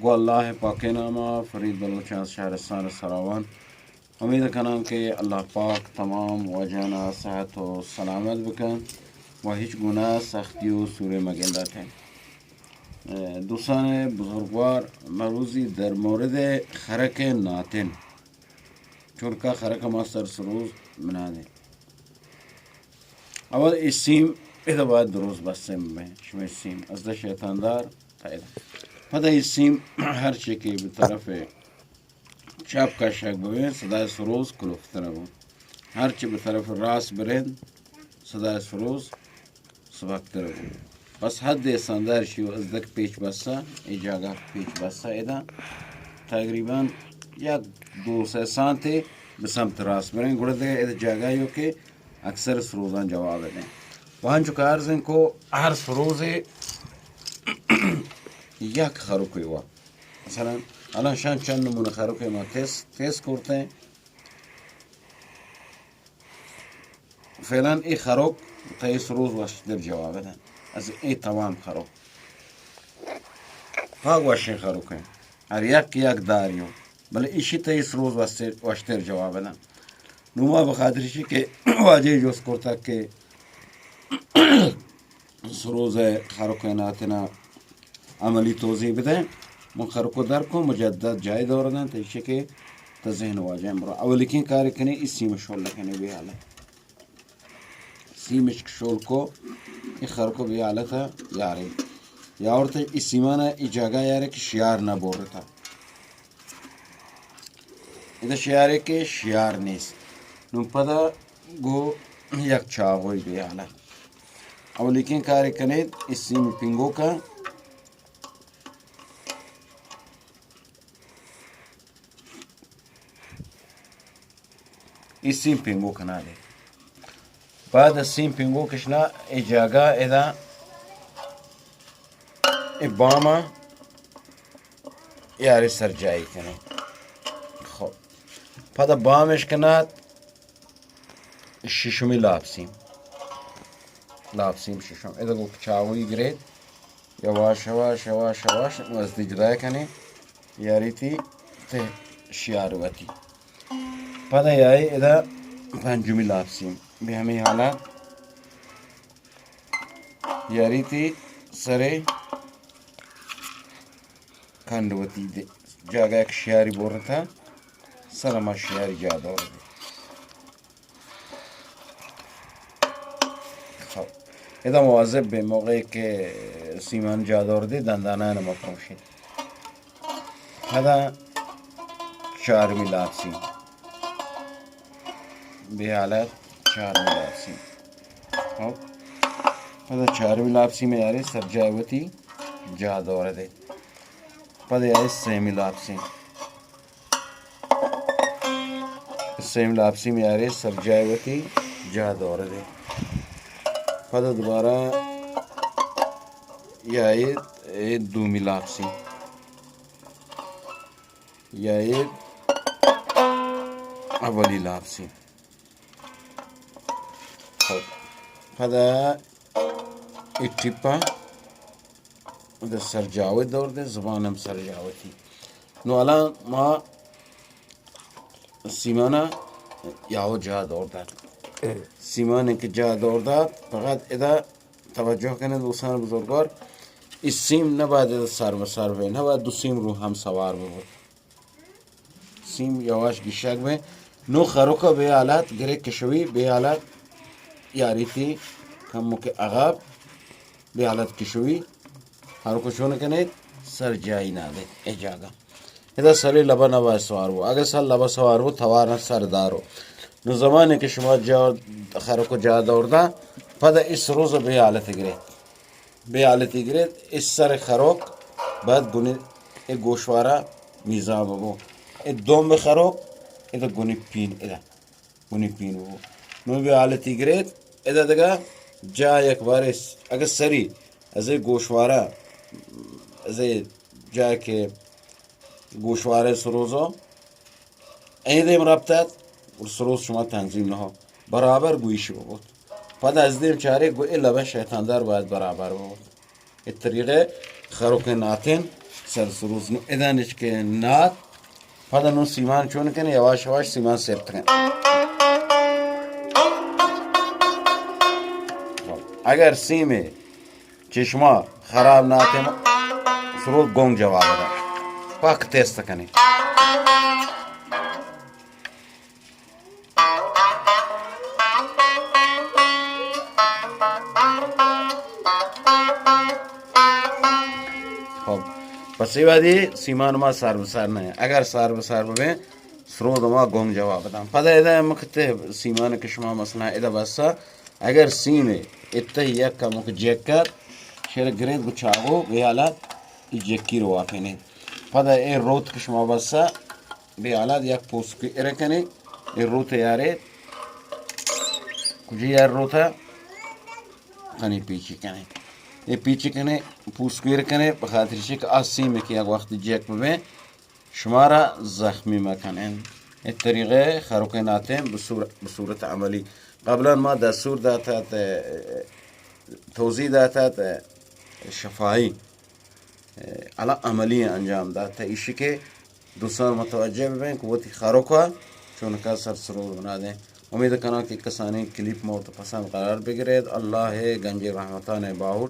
گوں اللہ پاکیں ناما، فرید بلوچ از شہرستان سراوان۔ امید کناں کہ اللہ پاک تمام واجہانا صحت و سلامت بکنت و ہچ گناہ، سختی و سورے مگندات۔ دوستان بزرگوار، مروزی در مورد خرک ناتن، چونکہ خرک ما سر سروز بنادیں۔ اول اے سیم ادا باید درست بستیں ببیں، شمئے سیم از دہ شیطاندار تا ادا۔ پدا اے سیم ہرچی کہ بہ طرف چپ کشگ ببیں، صدای سروز کلوفتر بو۔ ہرچی بہ طرف راست برند، صدای سروز سبکتر بو۔ بس حد استاندار شی و از دک پیچ بسا، اے جاگہ پیچ بسا ادا تقریباً یک دو سئے سانتے بہ سمت راست بریں، گڑا دگہ ادا جاگہ یو کہ اکثر سروزاں جواب دیں۔ و ہنچو کہ عرض انت کو ہر سروزے یک خروکے وا۔ مثلاً الان شان چند نمونہ خروکے ما تیس، تیس کرتیں۔ فعلاً اے خروک تئی سروز وشتر جواب دیں۔ از اے تمام خروک پاک وشیں خروک ہیں۔ ہر یک یک داریو۔ بلے ایشی تئی سروز وشتر، وشتر جواب دیں۔ نوں ما بخاطر ایشی کہ واجہ جست کرتگ کہ سروز ء خرک ء ناتنا عملی توضیح بدئے۔ من خرک ء در کن مجدد جاہے دور دنت، ایشی کہ تا ذہن واجہ برو۔ اولیکیں کار کنے ای سیم شول کنے بے حالت۔ سیم اشک شول کو ای خرک بے حالت یارے۔ یاورت ای سیمان ای جاگہ یارے کہ شیار نہ بورتا۔ ادا شیارے کہ شیار نیست۔ نوں پدا گوں یک چاغوئی بے حالت۔ اولیکیں کارے کنیت، اے سیم پنگوکا، اے سیم پنگوک کنادے۔ بعد از سیم پنگوکش نا اے جاگہ ادا اے باما یارے سرجائی کنے۔ خب، پدا بامش کنات ششمی لاپسیم۔ لاپسیم ششم۔ ادا گوک چاوی گریت۔ یواش، یواش، یواش، یواش، وزدی جدا کنے۔ یاری تی تے شیار وتی۔ پدا یای ادا پنجمی لاپسیم۔ بہ ہمیں حالا یاری تی سرے کنڈ وتی دے، جاگہ یک شیاری بورتا، سر ہما شیاری جا دور دے۔ خب، ادا مواظب بے، موقع کہ سیمان جا دور دے، دندانا نمک روشی۔ پدا چارمی لاپسی۔ بے حالت چارمی لاپسی۔ خب۔ پدا چارمی لاپسی میں یارے سرجاہ وتی جا دور دے۔ پدا یارے سیمی لاپسی۔ سیمی لاپسی میں یارے سرجاہ وتی جا دور دے۔ پدا دوبارہ یا اے، اے دومی لاپسی۔ یا اے اولی لاپسی۔ خب۔ پدا اے ٹپا ادا سرجاوے دور دے، زبان ہم سرجاوتی۔ نو الان ما سیمانا یاو جا دور دات۔ سیمانے کہ جا دور دات، فقط ادا توجہ کنے دوستان بزرگوار، اے سیم نباید ادا سر بہ سر بے، نباید دو سیم رو ہم سوار بہ۔ سیم یواش گشگ بے۔ نو خروکا بے حالت گرے کشوی، بے حالت یاری تی کمو کہ عقب بے حالت کشوی۔ خروکا چون کنے سر جائی نہ دے اے جاگہ۔ ادا سرے لبا نباید سوار بو۔ اگہ سر لبا سوار بو، توار نہ سر دارو۔ نو زمانے کہ شما جا، خروکا جا دور دا، پدا اس روز بے حالت گرے۔ بے حالتی گرت، اے سر خروک بعد گنی اے گوشوارا میزان ببو۔ اے دوم خروک، اے تو گنی پین، ادا گنی پین ببو۔ نو بے حالتی گرت، ادا دگا جا یک بارے س-، اگہ سری از اے گوشوارا، از اے جا کہ گوشوارے سروزو، اے دیم رپتت، اور سروز شما تنظیم نہ ہو، برابر گویش ببوت۔ پدا از دیم چارے گو اے لبہ شیطان دار باید برابر بو. اے طریقہ خروک ناتین سر سروز نو ادا نچکے نات. پدا نو سیمان چون کنے، یواش یواش سیمان سپت کنے. اگر سیمے چشما خراب ناتین سروز گونگ جواب دا. پاک تیست کنے. خب، پس اے وہدی سیمان ما سر بسر نہ. اگر سر بسر ببیں، سرود ما گنگ جواب بدن. پدا ادا ہمک تے سیمان کہ شما مثلاً ادا بسا، اگر سیمے اتہ یک کمک جکت، شر گرید گو چاغو بیالات ای جکی رو واپینید. پدا اے روت کہ شما بسا، بے حالات یک پوسکے ارے کنے، اے روت یارے، کجی یار روتا، کنے پیچی کنے. اے پیچی کنے، پوسکے ارے کنے، بخاطر چی کہ آ سیمے کہ یک وقت جیک ببیں، شمارا زخمی مکنن. اے طریقہ خروک ناتیں بصور-، بصورت عملی. قبلاً ما دستور داتا تے، توضیح داتا تے شفائی. الان عملی انجام دات. تا ایشی کہ دوستان متوجہ ببین کہ وتی خروکا چونکا سر سرو بنا دیں. امید کناں کہ کسانیں کلیپ موت پسند قرار بگرید. اللہ گنج رحمتان باہوٹ.